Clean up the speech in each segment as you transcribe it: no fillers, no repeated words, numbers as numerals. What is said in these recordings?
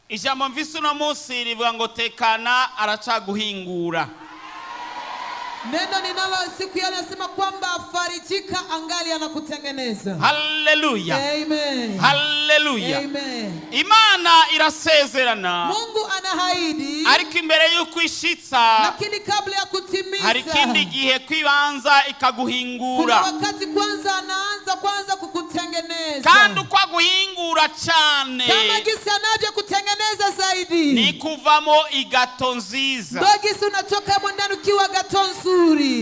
Ijambo mvise uno munsi rivuga ngo tekana, aracaguhingura. Neno ninalo siku ya leo nasema kwamba farijika, angali anakutengeneza. Haleluya! Amen. Haleluya! Amen. Imana irasezerana, Mungu anaahidi, ariko imbere y'uko ishitsa, lakini kabla ya kutimiza, hari ikindi gihe kwibanza kuna ikaguhingura. Wakati kwanza anaanza kwanza kukutengeneza. Kandi uko aguhingura cyane, Kama gisi anavyokutengeneza zaidi, ni kuvamo igato nziza. Ndo gisi unatoka mo ndani ukiwa gato nzuri.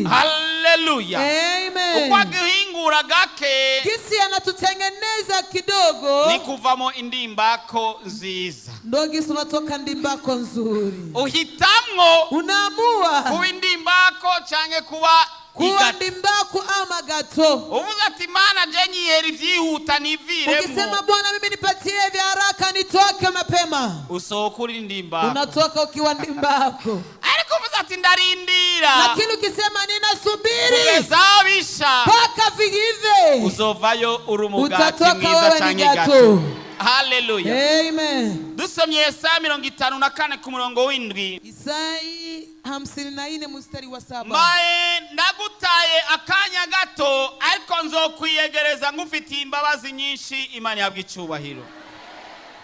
Haleluya! Amen. Uko aguhingura gake, Gisi anatutengeneza kidogo, ni kuvamo indimbako nziza. Ndo gisi unatoka ndimbako nzuri. Uhitamwo Unaamua kuba indimbako cyangwa kuba kuwa igato. ndimbako ama gato. Uvuze ati: "Mana, je nyihera ibyihuta niviremo." Ukisema, "Bwana, mimi nipatie vya haraka nitoke mapema," Usohoka uri indimbako. Unatoka ukiwa ndimbako. Ariko uvuze ati: "Ndarindira Lakini ukisema, "Ninasubiri kugeza bisha," mpaka viive," uzovayo uri umugati utatoka mwiza wewe ni cyangwa gato. igato. Haleluya! Amen. Dusomye Yesaya 54 ku murongo w'indwi. Isai 54 mstari wa 7. Mbaye ndagutaye akanya gato, ariko nzokwiyegereza ngufitiye imbabazi nyinshi. Imana ihabwa icyubahiro.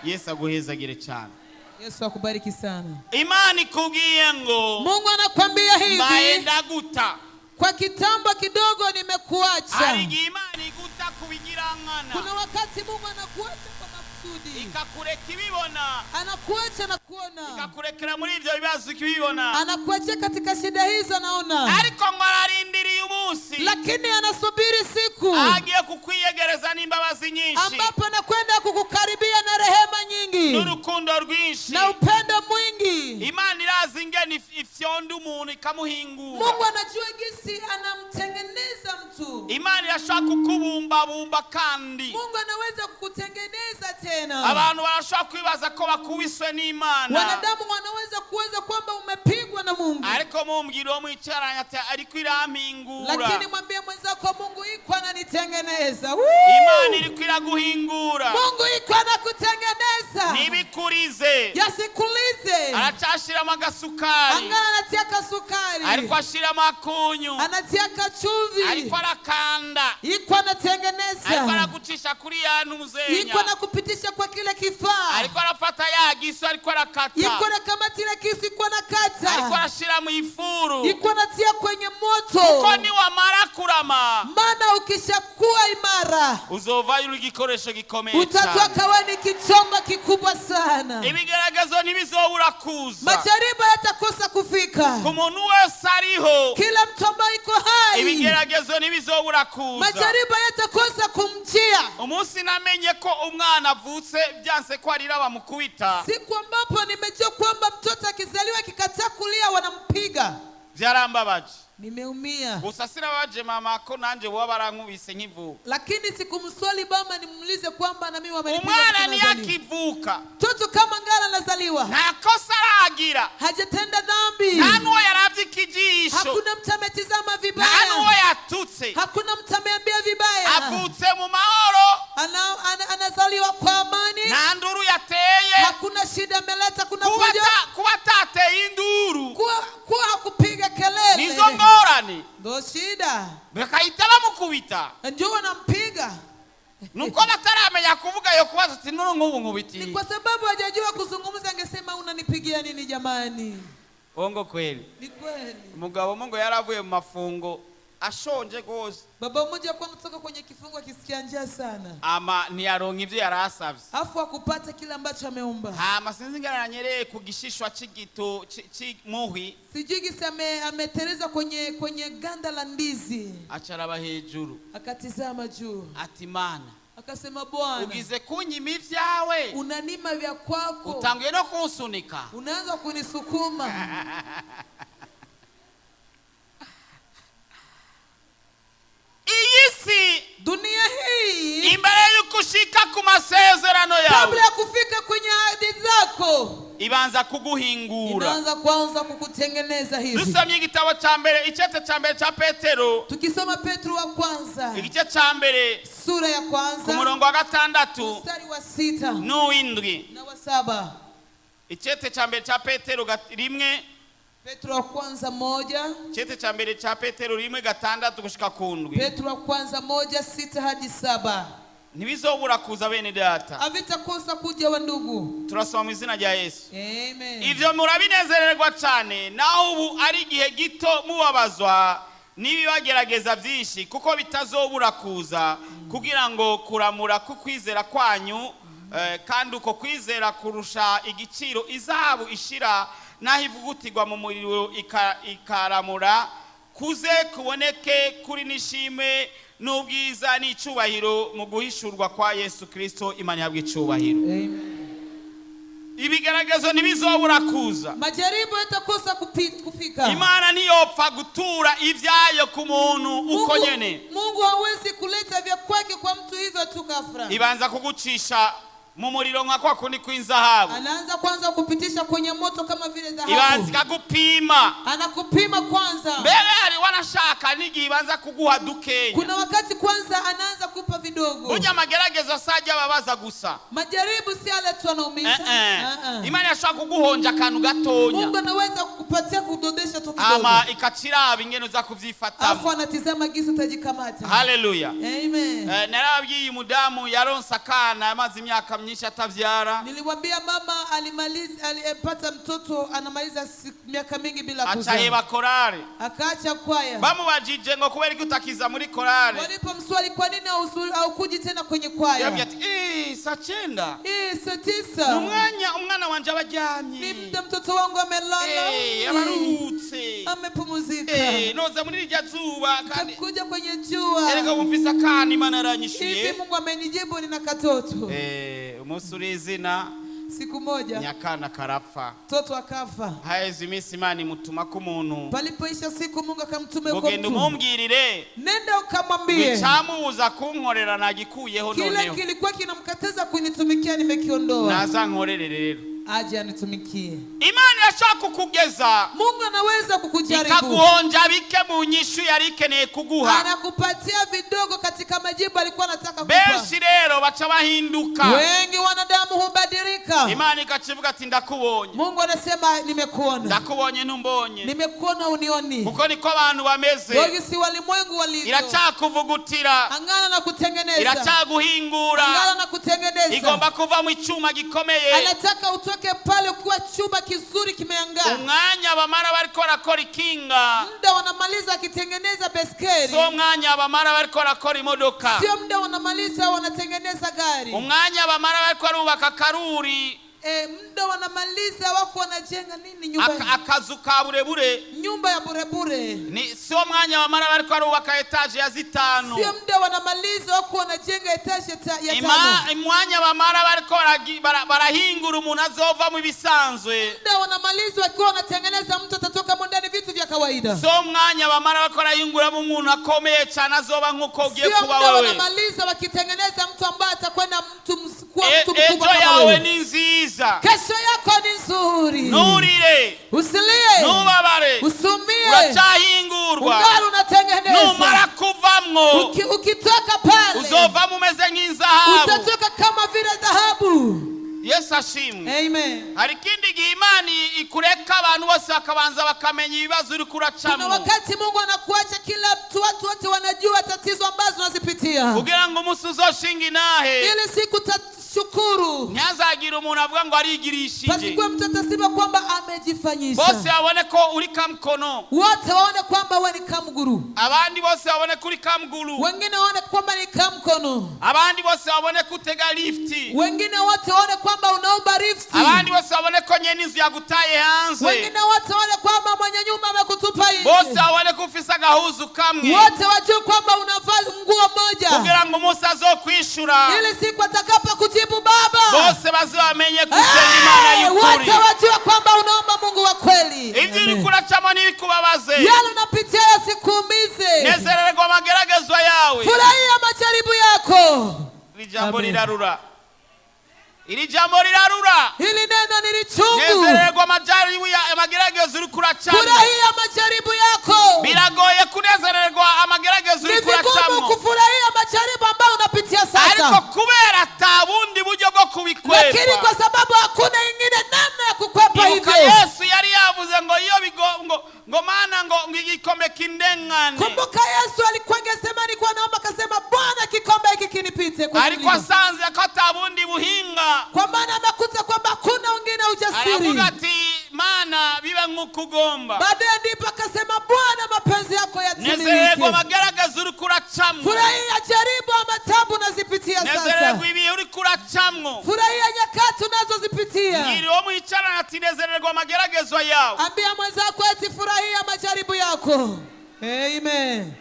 Yesu aguhezagire cyane. Yesu akubariki sana. Imana ikubwiye ngo Mungu anakwambia mbaye hivi, ndaguta. Kwa kitambo kidogo nimekuacha. Hari igihe Imana iguta kubigirankana, Kuna wakati Mungu anakuacha kwa makusudi, ikakureka ibibona, anakuacha na kuona, ikakurekera muri ibyo bibazo ukibibona, anakuachia katika shida hizo, anaona, ariko ngo ararindiriye umunsi lakini anasubiri siku agiye kukwiyegereza n'imbabazi nyinshi ambapo anakwenda kukukaribia na rehema nyingi n'urukundo rwinshi. Na upendo mwingi. Imana irazi ingene ifyonda umuntu ikamuhingura. Mungu anajua gisi anamtengeneza mtu. Imana irashobora kukubumbabumba kandi. Mungu anaweza kukutengeneza tena. Abantu barashobora kwibaza ko bakubiswe n'Imana, Wanadamu wanaweza kuwaza kwamba umepigwa na Mungu, ariko mumbwira uwo mwicaranye ati: "Ariko irampingura." Lakini mwambie mwenzako, "Mungu iko ananitengeneza." Woo! Imana iriko iraguhingura. Mungu iko anakutengeneza. Ntibikurize. Yasikulize. Aracashiramo agasukari, Angana anatia kasukari, ariko ashiramo akunyu, anatia kachumvi, ariko arakanda, iko anatengeneza, ariko aragucisha kuri ya ntuzenya, iko anakupitisha kwa kile kifaa, ariko arafata ya gisu, ariko arakata, iko anakamata ile kisu, iko ariko anakata, arashira mu ifuru, iko anatia kwenye moto. Kuko niwamara kurama, Maana ukishakuwa imara, uzovayo uri igikoresho gikomeye cyane. Utatoka wewe ni kichombo kikubwa sana. Ibigeragezo ntibizobura kuza. Majaribu yatakosa kufika. Ku muntu wese ariho, Kila mtu ambaye iko hai, ibigeragezo ntibizobura kuza. Majaribu yatakosa kumjia. Umunsi namenye ko umwana avutse byanse ko arira bamukubita, Siku ambapo nimejua kwamba mtoto akizaliwa akikataa kulia wanampiga, byarambabaje. Nimeumia. Gusa sinabaje mama ko nanjye boba barankubise nkivuka. Lakini sikumswali mama nimuulize kwamba na mimi wamenipiga Umwana wakati niyo nazaliwa. akivuka, Mtoto kama ngala anazaliwa, nta kosa aragira, hajatenda dhambi, nta n'uwo yarabye ikijisho, hakuna mtu ametizama nta vibaya, n'uwo yatutse, hakuna mtu ameambia vibaya. Avutse mu mahoro, Anazaliwa kwa amani, nta nduru yateye. Hakuna shida ameleta, kuna Kuba fujo, kuba atateye induru kuwa hakupiga kelele nizo ngorane, ndo shida, bakahita bamukubita. Ndio wanampiga. Nuko bataramenya kuvuga, yo kubaza ati: "Nuru nk'ubu Ni nkubitiye?" kwa sababu hajajua kuzungumza, angesema, "Unanipigia nini jamani?" Bongo kweli. Ni kweli. Umugabo umwe ngo yaravuye mu mafungo ashonje rwose, Baba mmoja kwa kutoka kwenye kifungo akisikia njaa sana, ama ntiyaronka ibyo yari asabye, afu akupata kile ambacho ameomba. Hama sinzi ingene yanyereye ku gishishwa c'igito c'umuhwi, Sijui gisi ameteleza kwenye ganda la ndizi, aca araba hejuru, akatizama juu, ati: "Mana, akasema, "Bwana, ugize kunyima ibyawe, unanima vya kwako, utanguye no kunsunika." Unaanza kunisukuma." Iyi si, Dunia hii, imbere y'uko ushika ku masezerano yawe, kabla ya kufika kwenye ahadi zako, ibanza kuguhingura. Inaanza kwanza kukutengeneza hivi. Dusomye igitabo cya mbere, icete cya mbere cya Petero, Tukisoma Petro wa kwanza, igice cya mbere, sura ya ku kwanza, murongo wa 6 mstari wa 6 n'uw'indwi. Na wa 7. Icete cya mbere cya Petero 1. Petro wa kwanza 1. Icete cya mbere cya Petero 1:6 gushika ku 7. Petro wa kwanza 1:6 hadi 7. Ntibizobura kuza, bene data. Havitakosa kuja, wa ndugu. Turasoma mu izina rya Yesu. Amen. Ibyo murabinezererwa cyane, naho ubu ari igihe gito mubabazwa n'ibibagerageza byinshi, kuko bitazobura kuza kugira ngo kuramura k'ukwizera kwanyu, kandi uko kwizera kurusha igiciro izahabu ishira n'aho ivugutirwa mu muriro ikaramura, kuze kuboneke kuri n'ishimwe n'ubwiza n'icubahiro mu guhishurwa kwa Yesu Kristo. Imana ihabwa icubahiro. Amen. Ibigaragazo ntibizobura kuza. Majaribu yatakosa kufika. Imana ntiyopfa gutura ibyayo ku muntu uko Mungu, nyene. Mungu hawezi kuleta vya kwake kwa mtu hivyo tu ghafla. Ibanza kugucisha mu muriro nka kwa kundi kw'inzahabu. Anaanza kwanza kupitisha kwenye moto kama vile Ibanza dhahabu. ikagupima. Anakupima kwanza. Mbere hari wanashaka n'igihe ibanza kuguha dukeya. Kuna wakati kwanza anaanza kupa vidogo. Burya amageragezo asajya ababaza gusa. Majaribu si yale tu anaumiza. Eh, eh. Ah, ah. Imana yashobora kuguhonja akantu gatonya, Mungu anaweza kukupatia kudondesha tu kidogo. hama ikaciraba ingene uza kuvyifatamo. Afu anatizama gisi utajikamata. Haleluya. Amen. Narababwiye umudamu yaronse akana, yamaze imyaka myinshi atavyara. Niliwambia mama alimaliza, alipata mtoto, anamaliza miaka mingi bila kuzaa. Acaheba korale. Akaacha kwaya. Bamubajije ngo kubera iki utakiza muri korale, Walipomswali kwa nini haukuji tena kwenye yabwiye kwaya, ati: "Eh, saa 9 hii saa ni 9 umwanya umwana wanje aba ni aryamye, muda mtoto wangu amelala, Eh, aba aruhutse. amepumzika. Eh, noza muri rirya zuba kandi Takuja kwenye jua. Erega wumvise akana, Imana yaranyishuye." Hivi Mungu amenijibu, nina katoto. Eh, umunsi uri izina, Siku moja nyakana karapfa. mtoto akafa. Haheze iminsi, Imana imutuma ko umuntu Palipoisha siku, Mungu akamtuma ngo huko genda mtu, umumbwirire nenda ukamwambie icyamubuza kunkorera nagikuyeho, kile noneho kilikuwa kinamkataza kunitumikia nimekiondoa, naza nkorere rero. Aje anitumikie. Imana irashaka kukugeza, Mungu anaweza kukujaribu, ikaguhonja bike mu nyishu yari ikeneye kuguha. Anakupatia vidogo katika majibu alikuwa anataka kupa. Benshi rero baca bahinduka. Wengi wanadamu hubadilika. Imana ikacivuga ati: "Ndakubonye." Mungu anasema, "Nimekuona." "Ndakubonye, ntumbonye." "Nimekuona, unioni." Kuko niko abantu bameze. Wengi si walimwengu walivyo. Iracakuvugutira. Angana na kutengeneza, Iracyaguhingura. angana na kutengeneza. Igomba kuva mu icyuma gikomeye. Anataka utoke pale ukiwa chuma kizuri kimeangaa. Umwanya bamara bariko barakora ikinga, Muda wanamaliza akitengeneza beskeli, si umwanya bamara bariko barakora imodoka. Sio muda wanamaliza wanatengeneza gari. Umwanya bamara bariko barubaka karuri, E, muda wanamaliza wako wanajenga nini, nyumba, akazu ka burebure, nyumba ya burebure, ni si umwanya bamara bariko barubaka etaje ya 5. Sio muda wanamaliza wako wanajenga etaje ya 5. Umwanya bamara bariko barahingura umuntu azovamo ibisanzwe, Muda wanamaliza wakiwa wanatengeneza mtu atatoka mo ndani vitu vya kawaida, si umwanya bamara bariko barahinguramo umuntu akomeye cyane azoba nk'uko ugiye sio kuba muda wewe. wanamaliza wakitengeneza mtu ambaye atakwenda mtu kuwa mtu Ejo mkubwa kama yawe wewe. ni nziza. Kesho yako ni nzuri. Nturire, Usilie, ntubabare, usumie, uracyahingurwa. Ungali unatengeneza. Numara kuvamwo, Ukitoka pale uzovamo umeze nk'inzahabu. utatoka kama vile dhahabu. Yesu ashimwe. Amen. Hari ikindi gihe Imana ikureka abantu bose bakabanza bakamenya ibibazo uri Kuna kuracamo, wakati Mungu anakuacha kila mtu, watu wote wanajua tatizo ambazo unazipitia, kugira ngo umunsi uzoshinga intahe, ili siku utashukuru, ntihazagire umuntu avuga ngo arigirishije. Pasikuwe mtu atasema kwamba amejifanyisha. Bose babone ko uri kamukono, Wote waone kwamba wewe ni kamguru, abandi bose babone ko uri kamuguru, wengine waone kwamba ni kamkono, abandi bose babone ko utega lifuti, wengine wote waone kwamba unaomba rifti, abandi bose babone ko nyene inzu yagutaye hanze, wengine wote waone kwamba mwenye nyumba amekutupa bose nje, babone ko ufise agahuzu kamwe, wote wajue kwamba unavaa nguo moja, kugira ngo umunsi azokwishura, ili siku atakapo kujibu Baba, bose bazamenye ko usenga Imana hey, y'ukuri. wote wajue kwamba unaomba Mungu wa kweli. Ibyo uriko uracamo ntibikubabaze. Yale unapitia yasikuumize. Nezererwa amageragezwa yawe. Furahia majaribu yako. Iri jambo Amen. rirarura, iri jambo rirarura. Hili neno ni lichungu. Nezererwa amajaribu amageragezo uriko uracamo. Furahia majaribu yako. Biragoye kunezererwa amageragezo Ni uriko vigumu uracamo, kufurahia majaribu ambayo unapitia ariko sasa, kubera ata bundi buryo bwo lakini kubikwepa, kwa sababu hakuna ingine namna ya kukwepa. siri. Aravuga ati mana bibe nk'uko ugomba. Baadaye ndipo akasema, Bwana, mapenzi yako Nezererwa yatimilike. amagaragaza uriko uracamwo. Furahia jaribu ama tabu unazipitia sasa. Nezererwa ibihe uriko uracamwo. Furahia nyakati unazozipitia. Mbwira uwo mwicarana ati nezererwa amageragezwa yawe. Ambia mwenzako eti furahia majaribu yako. Amen.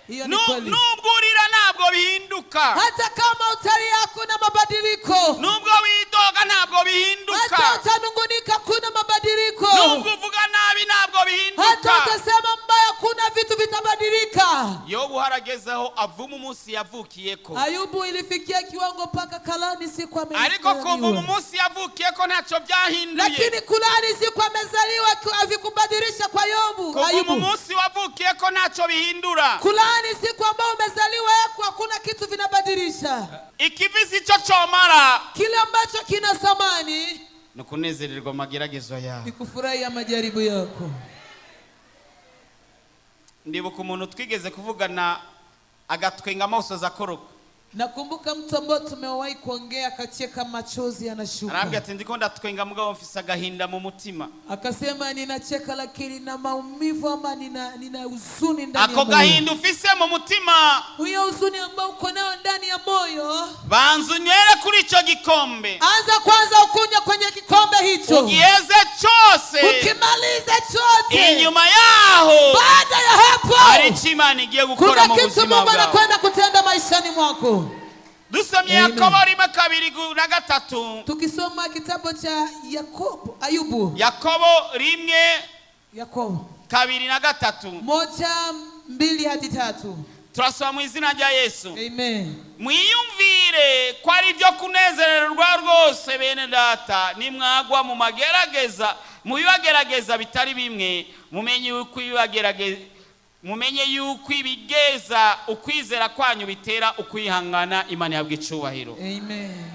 Hiyo ni kweli. Nubwo urira ntabwo bihinduka. Hata kama utalia hakuna mabadiliko. Nubwo widoga ntabwo bihinduka. Hata utanungunika kuna mabadiliko. Nubwo uvuga nabi ntabwo Hata bihinduka. utasema mbaya kuna vitu vitabadilika. Yobu haragezeho avuma umunsi yavukiyeko. Ayubu ilifikia kiwango mpaka kalani siku Ariko kuvuma amezaliwa. umunsi yavukiyeko ntacyo byahinduye. Lakini kulani siku amezaliwa havikubadilisha kwa Yobu. Kuvuma Ayubu. umunsi wavukiyeko ntacyo bihindura. Kulani siku ambayo umezaliwa yako hakuna kitu vinabadilisha. Ikivizi cyo comara Kile ambacho kina thamani ni ukunezererwa amageragezo yawe. ni kufurahia majaribu yako. Ndibuka umuntu twigeze kuvugana agatwenga amaso akoroka. Nakumbuka mtu ambao tumewahi kuongea akacheka machozi yanashuka. Arambwira ati ndiko ndatwenga mugabo mfise agahinda mu mutima. Akasema ninacheka lakini na maumivu ama nina huzuni ndani Ako ya moyo. gahinda ufise mu mutima, Huyo huzuni ambao uko nao ndani ya moyo, banza unywere kuri ico gikombe, anza kwanza ukunywa kwenye kikombe hicho. ugiheze cose. Ukimaliza chote, Inyuma yaho baada ya hapo hari ico Imana igiye gukora kuna mu kitu buzima Mungu bwawe. anakwenda kutenda maishani mwako. Dusomye Amen. Yakobo rimwe kabiri na gatatu. Tukisoma kitabu cha Yakobo, Ayubu, Yakobo rimwe Yakobo kabiri na gatatu. 1:2-3. Turasoma mu izina rya Yesu. Amen. Mwiyumvire ko ari ibyo kunezererwa rwose bene data nimwagwa mu magerageza mu bibagerageza bitari bimwe, mumenye yuko ibibagerageza, mumenye yuko ibigeza ukwizera kwanyu bitera ukwihangana. Imana ihabwa icubahiro. Amen.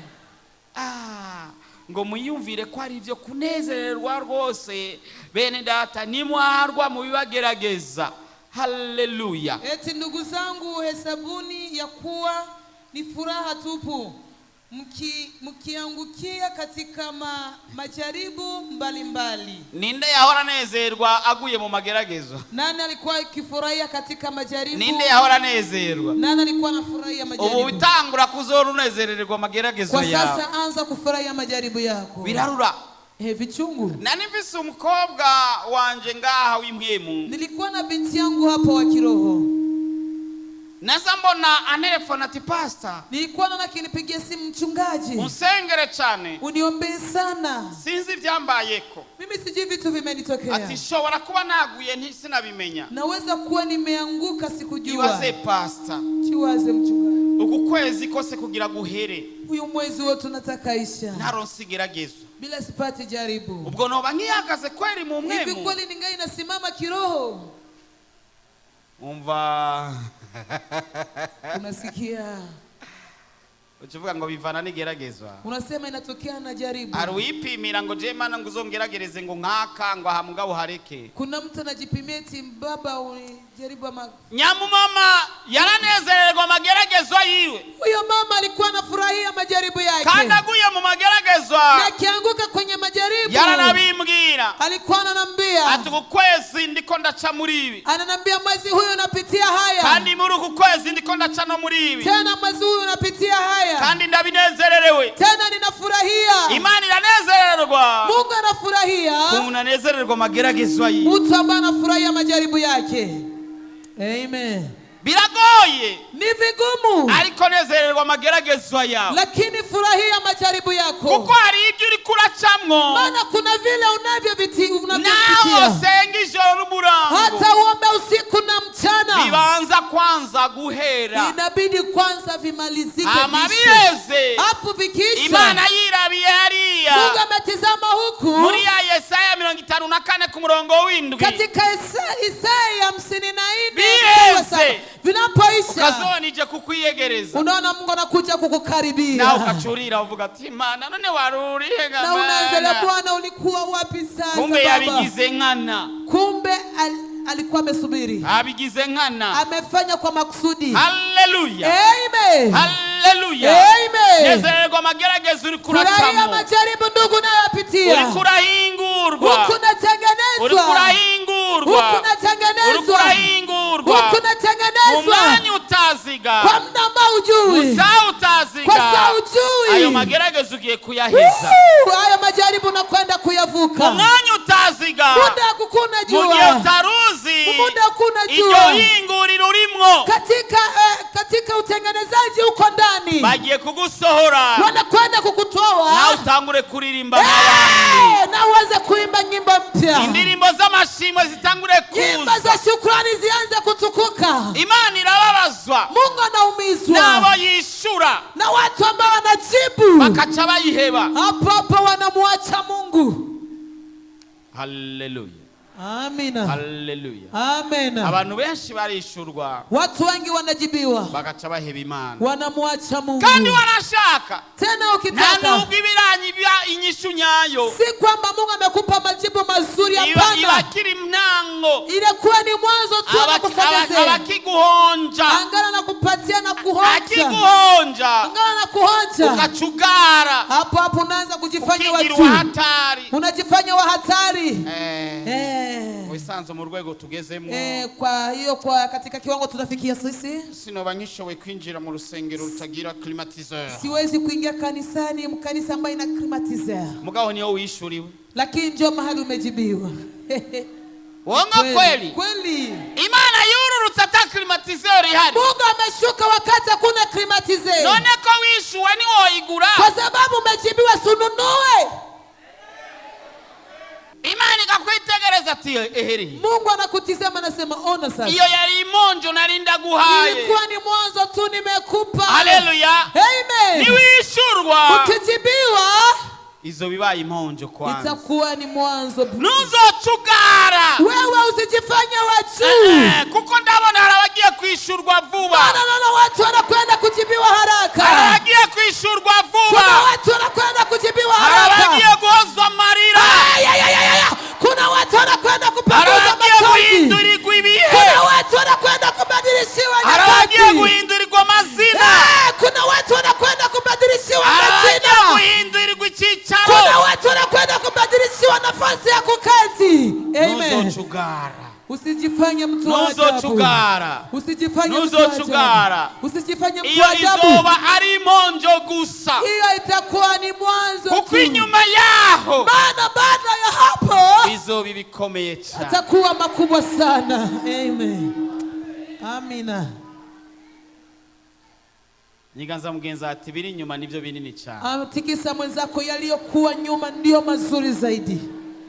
Ngo mwiyumvire ko ari ibyo kunezererwa rwose bene data nimwarwa mu bibagerageza. Haleluya. Eti ndugu zangu, hesabuni ya kuwa ni furaha tupu mkiangukia katika majaribu mbalimbali. Ninde yahora anezerwa aguye mu mageragezo? Nani alikuwa akifurahia katika majaribu? Ninde yahora anezerwa? Nani alikuwa anafurahia Ubu majaribu? bitangura kuzora unezerererwa amageragezo Kwa yawe. sasa anza kufurahia majaribu yako. Birarura. Vichungu. Nari mfise umukobwa wanje ngaha w'impwemu. Nilikuwa na binti yangu hapa wa kiroho. Naza mbona antelefona ati pastor, Nilikuwa naona akinipigia simu, mchungaji, unsengere cane, uniombee sana. Sinzi ivyambayeko. Mimi sijui vitu vimenitokea. Ati nshobora kuba naguye nti sinabimenya. Naweza kuwa nimeanguka sikujua. Ibaze pastor, Chiwaze mchungaji. Uku kwezi kose kugira guhere Huyu mwezi wote unataka isha ntaronse igeragezo. bila sipati jaribu. Ubwo noba nkihagaze kweri mu Hivi mpwemu? kweli ningali nasimama kiroho? Umva. Unasikia? Ukivuga ngo bivana n'igeragezwa. Unasema inatokea na jaribu. Hari uwipimira ngo je mana ngo uzongeragereze ngo nkaka ngo aha mugabo hareke. Kuna mtu anajipimia eti baba unijaribu ama. Nyamumama yaranezererwa amageragezwa yiwe. Huyo mama alikuwa anafurahia majaribu yake. Kandi aguye mu mageragezwa Na akianguka kwenye majaribu yaranabimbwira. alikuwa ananambia, Ati uku kwezi ndiko ndaca muri ibi, ananambia mwezi huyu unapitia haya, kandi muri uku kwezi ndiko ndaca no muri ibi, tena mwezi huyu unapitia haya, kandi ndabinezererewe. Tena ninafurahia. Imana iranezererwa Mungu anafurahia umuntu anezererwa amageragezwa yiwe. mtu ambaye anafurahia majaribu yake. Amen. Biragoye, Ni vigumu, ariko nezererwa amageragezwa yawe, lakini furahia majaribu yako, kuko hari ibyo uriko uracamwo maana kuna vile nawe unavyopitia, usenga ijoro n'umurango, hata uombe usiku na mchana, bibanza kwanza guhera. Inabidi kwanza vimalizike, Hama viishe. biheze, Afu vikiisha, Imana yirabiye hariya Mungu ametizama huku muri ya Yesaya 54 ku murongo w'indwi. Katika Isaya 54 Biheze. mstari wa 7. Vinapoisha, Ukazona ije kukwiyegereza, unaona Mungu anakuja kukukaribia, nawe ukacurira uvuga ati Imana none wari urihe? Na unaangalia, Mana Bwana, ulikuwa wapi sasa kumbe baba? yabigize nkana. Kumbe alikuwa amesubiri, Abigize nkana. Amefanya kwa makusudi. Haleluya. Amen. Haleluya. Amen. Nezererwa amageragezo uriko Furahia uracamo. majaribu ndugu unayoyapitia. Uriko urahiga. hujui, Gusa utaziga kwa saa hujui. Ayo mageragezo ugiye kuyaheza. Woo! Hayo majaribu nakwenda kuyavuka. Umwanya utaziga, Muda kukuna mu gihe jua, utaruzi muda kuna iryo jua hinguriro urimwo, katika utengenezaji uko ndani, bagiye kugusohora, wanakwenda kukutoa. Nawe utangure kuririmba nk'abandi. Eh, na uanze kuimba nyimbo mpya, Indirimbo z'amashimwe zitangure nyimbo kuza. za shukrani zianze kutukuka. Imana irababazwa Mungu anaumizwa n'abo yishura na watu ambao wanajibu bakaca bayiheba. Hapo hapo wanamwacha Mungu. Haleluya. Amina, Haleluya. amina. Abantu benshi barishurwa, Watu wengi wanajibiwa, bagaca baheba Imana. wanamwacha Mungu. Kandi warashaka Tena nta ukitaka, nubwo ibiranye iba inyishu nyayo, si kwamba Mungu amekupa majibu mazuri, iba hapana. ibakiri ntango. Ilikuwa ni mwanzo tu, anakusogezea Abakiguhonja, angana na kupatia na kuhonja, akiguhonja, angana na kuhonja, ukacugara, hapo hapo unaanza kujifanya ukigira watu, uwahatari. unajifanya wa hatari. Eh, Eh. mu bisanzwe mu rwego tugezemo, Kwa hiyo kwa katika kiwango tunafikia sisi, sinoba nkishoboye kwinjira mu rusengero rutagira climatiseur. Siwezi kuingia kanisani mkanisa ambayo ina climatizer, Mugabo niyo wishuriwe. Lakini ndio mahali umejibiwa. Wongo kweli. Kweli. Imana yururutse ata climatiseur ihari. Mungu ameshuka wakati hakuna climatizer. None ko wishuwe ntiwoyigura? Kwa sababu umejibiwa, sununue. Imana ikakwitegereza ati eheri, Mungu anakutizama, anasema ona sasa, iyo yari imonjo nari ndaguhaye. Ilikuwa ni mwanzo tu nimekupa. Haleluya. Amen. Niwishurwa, Ukijibiwa izo bibaye imponjo kwanza, itakuwa ni mwanzo. Ntuzocugara. Wewe usijifanye wa juu. Eh, kuko ndabona hari abagiye kwishurwa vuba. Maana naona watu wanakwenda kujibiwa Hari haraka. abagiye kwishurwa Kuna vuba. watu wanakwenda kujibiwa Hari haraka. abagiye guhozwa amarira. Ay, ay, ay, ay, ay. Kuna watu wanakwenda Hari kupanguza abagiye machozi. guhindurirwa ibihe. Kuna watu wanakwenda kubadilishiwa Hari abagiye nyakati. guhindurirwa amazina. Eh, kuna watu wanakwenda kubadilishiwa Hari abagiye majina. guhindurirwa icyicaro. Kuna watu wanakwenda kubadilishiwa nafasi ya kuketi. Amen. Ntuzocugara. Usijifanye mtu wa ajabu. Ntuzocugara. Usijifanye mtu wa Ntuzocugara. ajabu. Usijifanye mtu Iyo wa ajabu. izoba ari imonjo gusa, Hiyo itakuwa ni mwanzo kuko tu. inyuma yaho Maana baada ya hapo bizoba ibikomeye cyane. atakuwa makubwa sana. Amen. Amina. Nyiganza mugenzi ati biri inyuma nibyo binini cyane. Amtikisa mwenzako, yaliyokuwa nyuma ndiyo mazuri zaidi.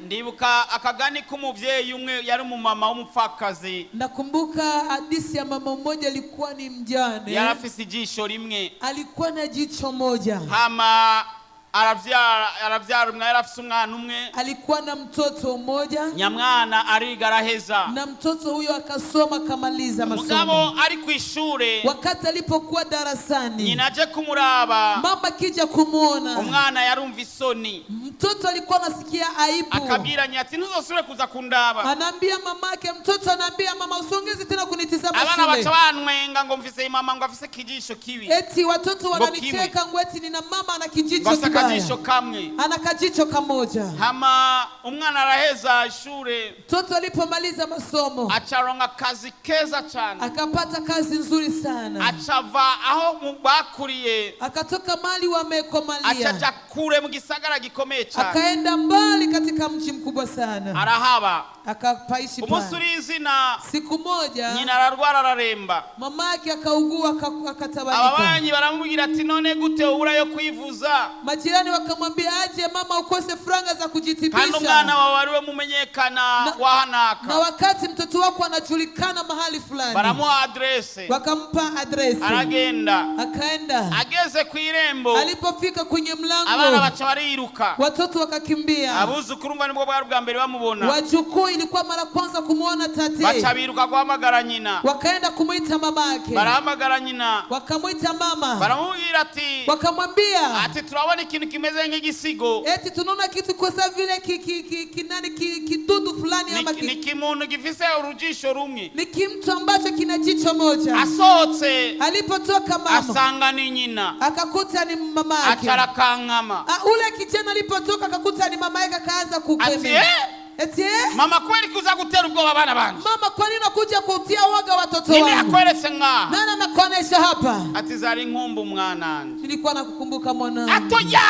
Ndibuka akagani k'umubyeyi umwe yari umumama w'umupfakazi. Nakumbuka hadisi ya mama mmoja, alikuwa ni mjane, Yari afise ijisho rimwe. Alikuwa na jicho moja, Hama arabyara, arabyara umwe, yari afise umwana umwe. Alikuwa na mtoto mmoja, Nyamwana ariga araheza. Na mtoto huyo akasoma akamaliza Mugabo masomo. ari ku ishure, Wakati alipokuwa darasani, nyina aje kumuraba, mama akija kumwona, umwana yarumva isoni, mtoto alikuwa anasikia aibu, akabwira nyina ati ntuzosubire kuza kundaba. Anaambia mamake, mtoto anaambia mama, usiongeze tena kunitizama Abana baca shule. banwenga ngo mfise mama ngo afise kijisho kibi, Eti watoto Ngo wananicheka ngo eti nina mama ana ngo kijicho afise kibaya, akajisho kamwe. Ana kajicho kamoja. Hama umwana araheza ishure, Mtoto alipomaliza masomo acaronka akazi keza cyane, akapata kazi nzuri sana, acava aho bakuriye, akatoka mali wamekomalia, acaja kure mu gisagara gikomeye cyane, akaenda mbali katika mji mkubwa sana, arahaba. Akapaishi Umunsi pale. uri izina, Siku moja nyina ararwara araremba. Mama yake akaugua akatabanika. Ababanyi baramubwira ati none gute ubura yo kwivuza, Majirani wakamwambia aje mama ukose franga za kandi kujitibisha, umwana wawe ariwe mumenyekana Na wahanaka? Wakati mtoto wako anajulikana mahali fulani. Baramuha aderese. Wakampa adresi, Aragenda. Akaenda. Ageze ku irembo, Alipofika kwenye abana mlango, baca bariruka. Watoto wakakimbia. Abuzukuru mba nibwo bwari bwa mbere bamubona. Wajukuu ilikuwa mara kwanza kumwona Baca tate, biruka guhamagara nyina. Wakaenda kumwita mamake, Barahamagara nyina, wakamwita mama, baramubwira ati wakamwambia ati turabona ikintu kimeze nk'igisigo, eti tunaona kitu kwa sababu vile ki, ki, ki, kinani ki, kidudu fulani ama ni ni ki, kimuntu gifise urujisho rumwe. Ni kimtu ambacho kina jicho moja. Asohotse, Alipotoka mama asanga ni nyina, akakuta ni mama yake. aca arakankama. Ah, ule kijana alipotoka akakuta ni mama yake, akaanza Ati kukemea eh, Eti eh? Mama, kweli kuza gutera ubwoba abana banje? Mama, kwa nini unakuja kutia woga watoto Ninde wangu? yakweretse ngaha? Nani anakuonesha hapa? Ati zari nkumbu umwananje. Nilikuwa nakukumbuka mwanangu. Atoya.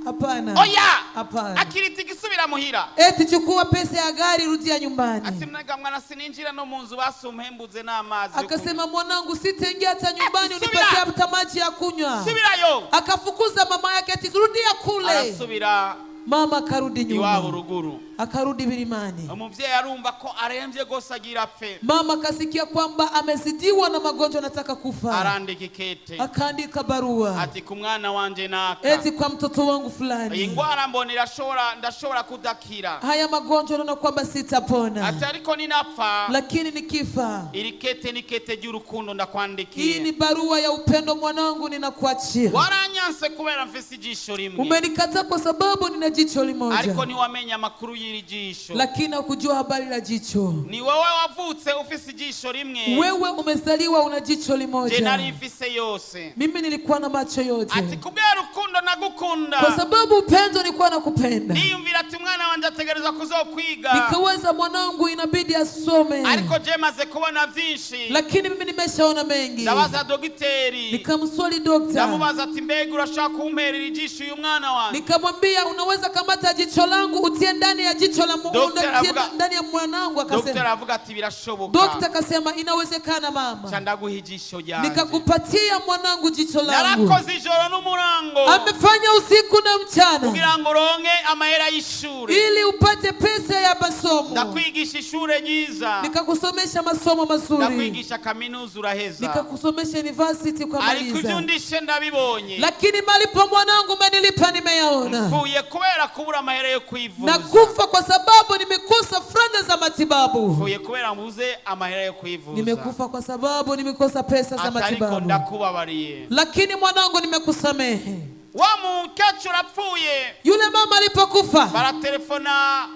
Hapana. Oya. Hapana. Akirita igisubira muhira. Eti chukua pesa ya gari, rudia Ati nyumbani. mnaga mwana, sininjira no mu nzu, basumpembuze n'amazi yo kunywa. Akasema, mwanangu, sitaingia hata nyumbani, Eti, unipatie subira. hata maji ya kunywa. Subirayo. Akafukuza mama yake, eti rudia kule. Arasubira Mama akarudi iwabo nyuma, ruguru. Akarudi milimani. Umuvyeyi arumva ko aremvye gose, agira apfe. Mama akasikia kwamba amezidiwa na magonjwa, anataka kufa. Arandika ikete. Akaandika barua. Ati ku mwana wanje naka, Eti kwa mtoto wangu iyi fulani, ngwara mbona irashobora, ndashobora kudakira. Haya magonjwa naona kwamba sitapona, Ati ariko ninapfa, lakini nikifa, iri kete ni kete ry'urukundo hii ni ndakwandikiye. Barua ya upendo, mwanangu, ninakuachia. Waranyanse kubera mfise ijisho rimwe, Umenikataa kwa sababu nina jicho ariko limoja, ntiwamenya amakuru y'iri jisho. Lakini hakujua habari la jicho. Ni wowe wavutse ufise ijisho rimwe, Wewe umezaliwa una jicho je limoja, nari mfise yose. Mimi nilikuwa na macho yote. Ati kubera urukundo nagukunda, Kwa sababu upendo nilikuwa nakupenda, niyumvira ati umwana wanje ategerezwa kuzokwiga, nikaweza mwanangu inabidi asome, ariko je maze kubona vyinshi. Lakini mimi nimeshaona mengi. Ndabaza dogiteri. Nikamswali dokta, Ndamubaza ati mbega urashaka kumperera ijisho uyu mwana wanje? Nikamwambia, unaweza kamata jicho langu utie ndani ya jicho la Dokta utie ndani ya mwanangu? Dogiteri Akasema, aravuga ati birashoboka. Dokta akasema, inawezekana Ca mama. ndaguha ijisho ryanje. Nikakupatia mwanangu jicho langu. Narakoze ijoro n'umurango Amefanya usiku na mchana kugira ngo uronke amahera y'ishuri. Ili upate pesa ya masomo. Ndakwigisha ishure ryiza. Nikakusomesha masomo mazuri, Ndakwigisha kaminuza, uraheza. Nikakusomesha university Ariko ibyo ukamaliza, undishe ndabibonye. Lakini malipo mwanangu umenilipa nimeyaona. Mfuye kubera kubura amahera yo kwivuza. Nakufa kwa sababu nimekosa franga za matibabu. Mfuye kubera mbuze amahera yo kwivuza. Nimekufa kwa sababu nimekosa pesa za Ati ariko matibabu, ndakubabariye. Lakini mwanangu, nimekusamehe. Wa mukecuru apfuye, Yule mama alipokufa, baratelefona,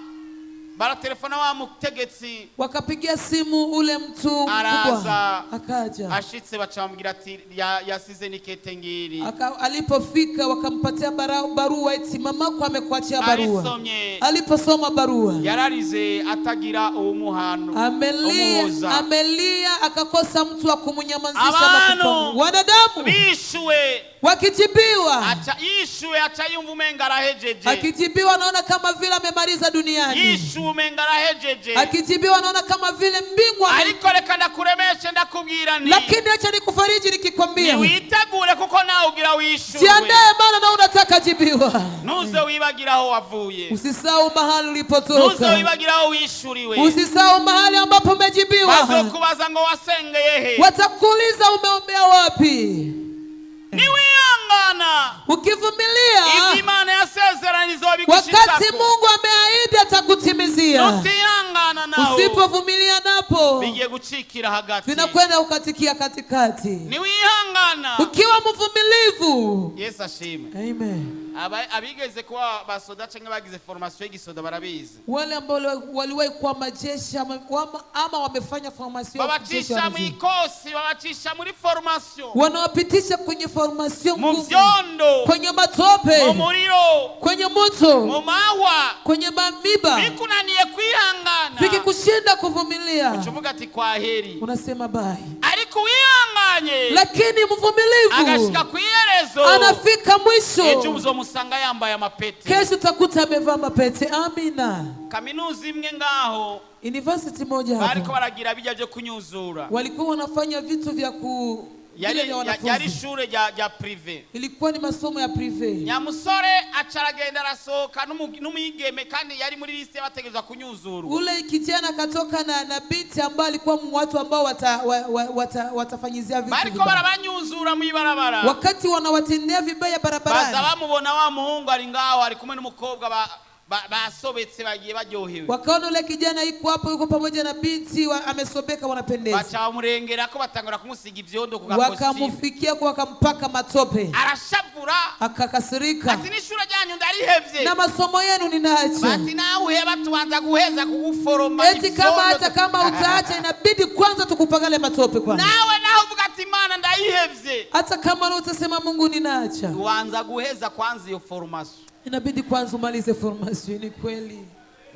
baratelefona wa mutegetsi. Wakapigia simu ule mtu mkubwa, Araza. akaja. Ashitse bacamubwira ati yasize n'ikete ngiri. Alipofika wakampatia barua eti mamako amekuachia barua. Arisomye, Aliposoma barua, yararize atagira uwumuhano amelia, umuhoza. Amelia akakosa mtu wa kumunyamazisha ama Abantu wanadamu bishuwe, wakijibiwa, aca yishuwe aca yumva umenga arahejeje. Akijibiwa anaona kama vile amemaliza duniani. Yishuwe umenga arahejeje. Akijibiwa anaona kama vile mbingu Ariko reka ndakuremeshe, ndakubwira nti lakini acha nikufariji nikikwambia, niwitegure kuko nawe ugira wishuwe. Jiandae, maana na unataka jibiwa. Ntuze wibagira aho wavuye. Usisahau mahali Ntuze ulipotoka, wibagira aho wishuriwe. Usisahau mahali ambapo umejibiwa. Bazokubaza ngo wasengeye he? Watakuuliza umeombea wapi. Niwihangana, Ukivumilia, ibyo Imana yasezeranye wakati izobigushitsako. Mungu ameahidi atakutimizia. Nutihangana nawe, Usipovumilia napo, bigiye gucikira hagati. Vinakwenda kukatikia katikati. Niwihangana. Ukiwa mvumilivu. Yesu ashimwe. Amen. Abigeze kuba basoda cyangwa bagize formation y'igisoda barabizi. Wale ambao waliwahi kuwa majeshi ama wamefanya formation ya kijeshi Babacisha mu wanajua. ikosi, babacisha muri formation, Wanawapitisha kwenye formation mu ngumu, vyondo, kwenye matope, mu muriro, kwenye moto, mu mahwa. Kwenye mamiba. Bikunaniye kwihangana, Vikikushinda kuvumilia, uca ati kwaheri. Unasema bye. Ariko uwihanganye Lakini mvumilivu agashika ku iherezo, anafika ejo mwisho, uzomusanga yambaye amapeti. Kesho utakuta amevaa mapete. Amina. Kaminuza imwe ngaho, University moja bariko hapa baragira bijya byo kunyuzura. Walikuwa wanafanya vitu vya ku vile Yari vya yari wanafunzi, ishure rya privé. Ilikuwa ni masomo ya privé. Nyamusore aca aragenda arasohoka n'umwigeme, kandi yari muri liste y'abategerezwa kunyuzurwa. Ule kijana akatoka na binti ambaye alikuwa mu watu ambao watafanyizia vitu Bariko vibaya. barabanyuzura mw'ibarabara, Wakati wanawatendea vibaya baza barabarani, bamubona wa muhungu ari ngaho ari kumwe n'umukobwa basobetse bagiye baryohewe. Wakaona ule kijana yuko hapo, yuko pamoja na binti amesobeka, wanapendeza. Baca bamurengera ko batangura kumusiga ivyondo ku gakositimu. Wakamufikia kwa wakampaka matope, Arashavura. Akakasirika. Ati n'ishure ryanyu ndarihevye. Na masomo yenu ninaacha. Bati nawe uheba tubanza guheza kuguforoma Eti kama ivyondo. hata kama utaacha inabidi kwanza tukupakale matope kwanza. Nawe nawe uvuga ati Imana ndayihevye, Hata kama na utasema Mungu ninaacha, ubanza guheza kwanza iyo formation. Inabidi kwanza umalize formation. Ni kweli.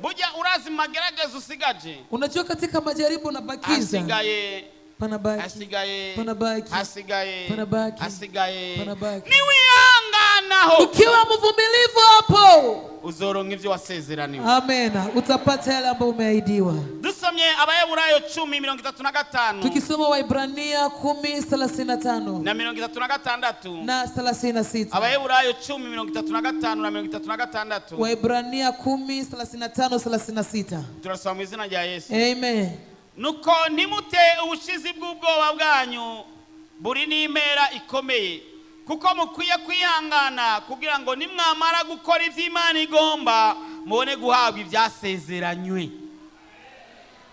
Burya urazi mu mageragezo usigaje, Unajua katika majaribu unabakiza, hasigaye, panabaki, hasigaye, panabaki, hasigaye, panabaki, hasigaye. Panabaki. Niwihanganaho Ukiwa mvumilivu hapo, uzoronka ivyo wasezeraniwe. amen, utapata yale ambayo umeahidiwa. Dusomye Abaheburayo 10:35 Tukisoma Waibrania 10:35 na 36. na 36. Abaheburayo 10:35 na 36. Waibrania 10:35 36. Turasoma mu izina rya Yesu. Amen. Nuko ntimute ubushizi bw'ubwoba bwanyu buri n'impera ikomeye, kuko mukwiye kwihangana kugira ngo nimwamara gukora iby'Imana igomba mubone guhabwa ibyasezeranywe.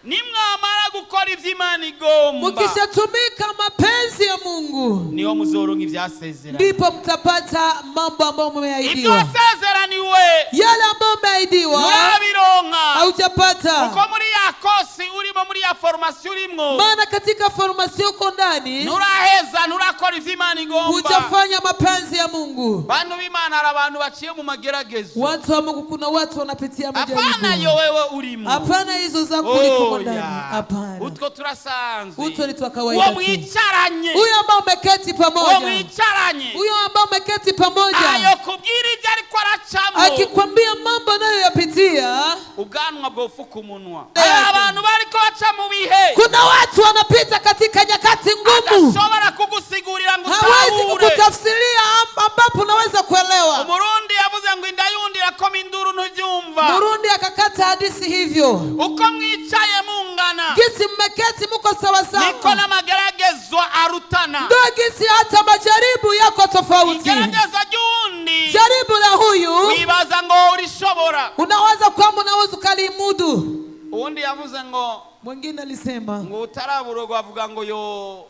Nimwamara gukora iby'Imana igomba, Mkishatumika mapenzi ya Mungu, niho muzoronka ibyasezeranywe. ndipo mtapata mambo ambayo Ibyo mmeahidiwa. wasezeraniwe Yale ambayo umeahidiwa murabironka, haujapata. kuko muri ya kosi urimo, muri ya formation urimo, Maana katika formation uko ndani, nturaheza, nturakora iby'Imana igomba. hujafanya mapenzi ya Mungu. Bantu b'Imana, hari abantu baciye mu mageragezo. Watu wa Mungu, kuna watu wanapitia Hapana, majaribu. yo wewe urimo. Hapana hizo za kuliko Oya. ndani, hapana. Utwo turasanzwe. Utwo ni twa kawaida Uwo tu. mwicaranye, Huyo ambao umeketi uwo pamoja, mwicaranye huyo ambao umeketi pamoja, ayo kubwira ibyo ariko aracamo, akikwambia mambo anayoyapitia, ubwanwa bwofuka umunwa. Eh. Hari abantu bariko baca mu bihe kuna watu wanapita katika nyakati ngumu, adashobora kugusigurira ngo hawezi utahure. kukutafsiria ambapo unaweza kuelewa. Umurundi yavuze ngo inda yundi irakoma induru ntubyumva. Murundi akakata hadisi hivyo, Uko mwicaye mungana, gisi mmeketi muko niko sawasawa, n'amageragezwa arutana. ndo gisi hata majaribu yako tofauti. Igerageza ry'uwundi Jaribu la huyu wibaza ngo urishobora. unaweza kwamba unaweza ukalimudu. Uwundi yavuze ngo Mwingine alisema ngo utaraburogwa avuga ngo yo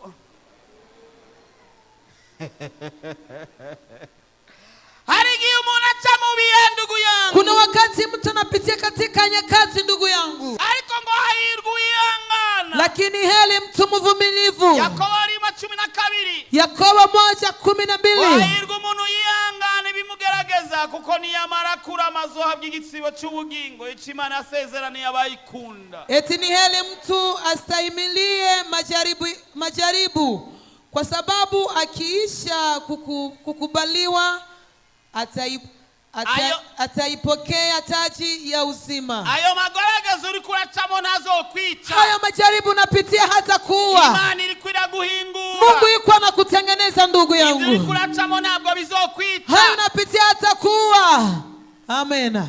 hari igihe umuntu aca mu bihe, ndugu yangu, kuna wakati mtu anapitia katika nyakati, ndugu yangu, ariko ngo hahirwa uwihangana. lakini heri mtu mvumilivu. Yakobo arimo 12. Yakobo 1:12. Hahirwa umuntu yihangana ibimugerageza, kuko niyamara kurama azohabwa igitsibo cy'ubugingo ico Imana yasezeraniye abayikunda. Eti ni heri mtu astahimilie majaribu, majaribu kwa sababu akiisha kukubaliwa Ayo. ataipokea taji ya uzima. Ayo magerageza uriko uracamo ntazokwica. Hayo majaribu unapitia hata kuua. Imana iriko iraguhingura. Mungu yuko anakutengeneza ndugu Ibyo uriko yangu, uracamo ntabwo bizokwica. hayo unapitia hata kuua. Amen,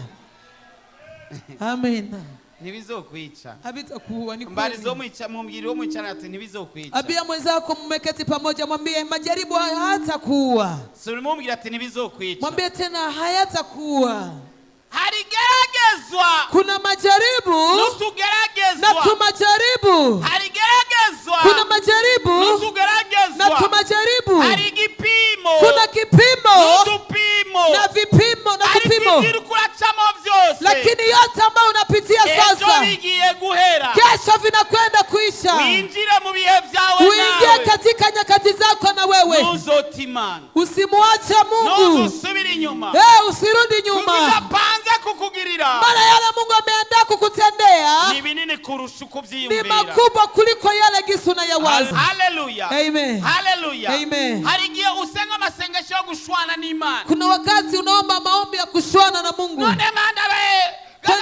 amen. Ntibizokwica. Havitakuua, ni Mbarizo kweli. mwica, mumbwire uwo mwicaranye ati ntibizokwica. Ambia mwenzako mmeketi pamoja, mwambie majaribu hayo hayatakuua. Subira umubwire ati ntibizokwica. Mwambie tena hayatakuua. Hari igeragezwa Kuna majaribu na n'utugeragezwa. tumajaribu, Hari igeragezwa kuna majaribu na n'utugeragezwa. tumajaribu, Hari igipimo kuna kipimo n'udupimo. na vipimo na Ariko kipimo, ibyo uriko uracamo byose, lakini yote ambayo unapitia ejo sasa, bigiye guhera, kesho vinakwenda kuisha. winjire mu bihe byawe Uingie nawe. katika nyakati zako na wewe, Ntuzota Imana, usimuache Mungu. ntuzusubire inyuma, Hey, usirudi kuko nyuma, ibyo apanze kukugirira maana yale Mungu ameandaa kukutendea ni binini kurusha uko ni ubyiyumvira. makubwa kuliko yale gisi unayawaza. Haleluya. Amen. Haleluya. Amen. Hari igihe usenga amasengesho yo gushwana n'Imana. Kuna wakati unaomba maombi ya kushwana na Mungu. None Mana we Kwa-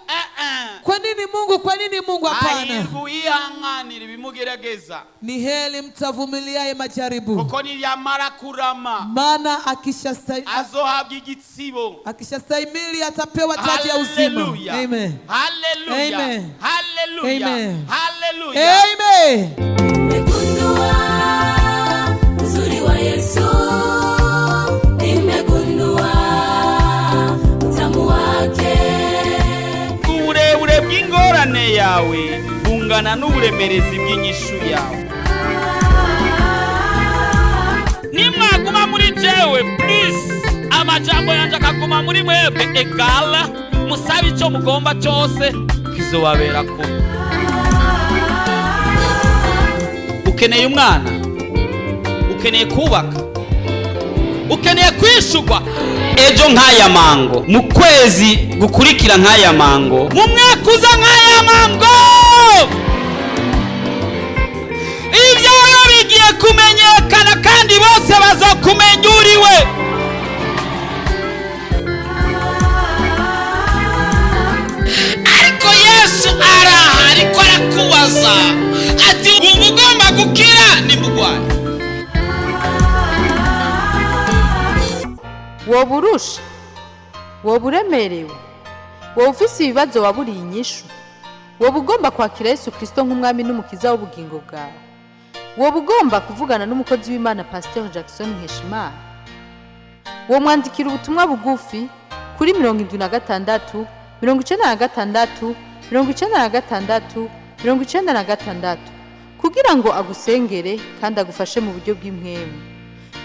Eh, eh. Kwa nini Mungu? Kwa nini Mungu? Hapana, Hahirwa uyihanganira ibimugerageza, ni heri mtavumiliaye majaribu, kuko niyamara kurama maana azohabwa igitsibo. akishastahimili atapewa taji ya uzima. Haleluya. Amen. Haleluya. Amen. Haleluya. Amen. Haleluya. Amen. Nimegundua uzuri wa Yesu, nimegundua utamu wake. Uburebure bw'ingorane yawe bungana n'uburemerezi bw'inyishu yawe. Nimwaguma muri jewe, please, amajambo yanje akaguma muri mwebwe, egala musabe icyo mugomba cyose kizobabera kubi. Ukeneye umwana, ukeneye kubaka, ukeneye kwi Kwishurwa ejo nk'aya mango, mu kwezi gukurikira nk'aya mango, mu mwaka uza nk'aya mango, ibyawe bigiye kumenyekana kandi bose bazokumenya uriwe. Ariko Yesu araha, ariko arakubaza ati: "Uba ugomba gukira nimugwaye?" Woba urusha, woba uremerewe, woba ufise ibibazo waburiye inyishu, woba ugomba kwakira Yesu Kirisito nk'umwami n'umukiza w'ubugingo bwawe, woba ugomba kuvugana n'umukozi w'Imana Pasiteri Jackson Nkeshimana, womwandikira ubutumwa bugufi kuri 76 96 96 96 kugira ngo agusengere kandi agufashe mu buryo bw'impwemu.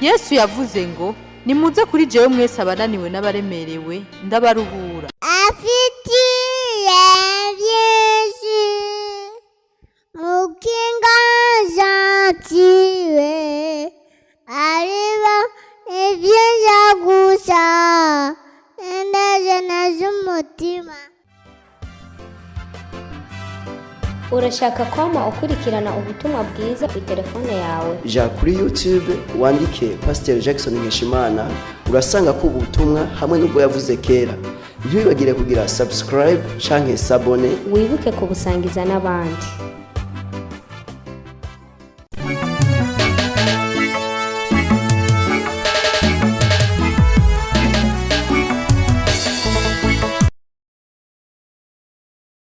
Yesu yavuze ngo: "Nimuze kuri jewe mwese abananiwe n'abaremerewe, ndabaruhura." Afitiye byinshi mukinga gentile, ariba ibyiza gusa indajana z'umutima. Urashaka kwama ukurikirana ubutumwa bwiza ku telefone yawe? Ja kuri YouTube wandike Pasiteri Jackson Nkeshimana, urasanga ko ubu butumwa hamwe n'ubwo yavuze kera. Ntiwibagire kugira subscribe canke s'abonner. Wibuke kubusangiza n'abandi.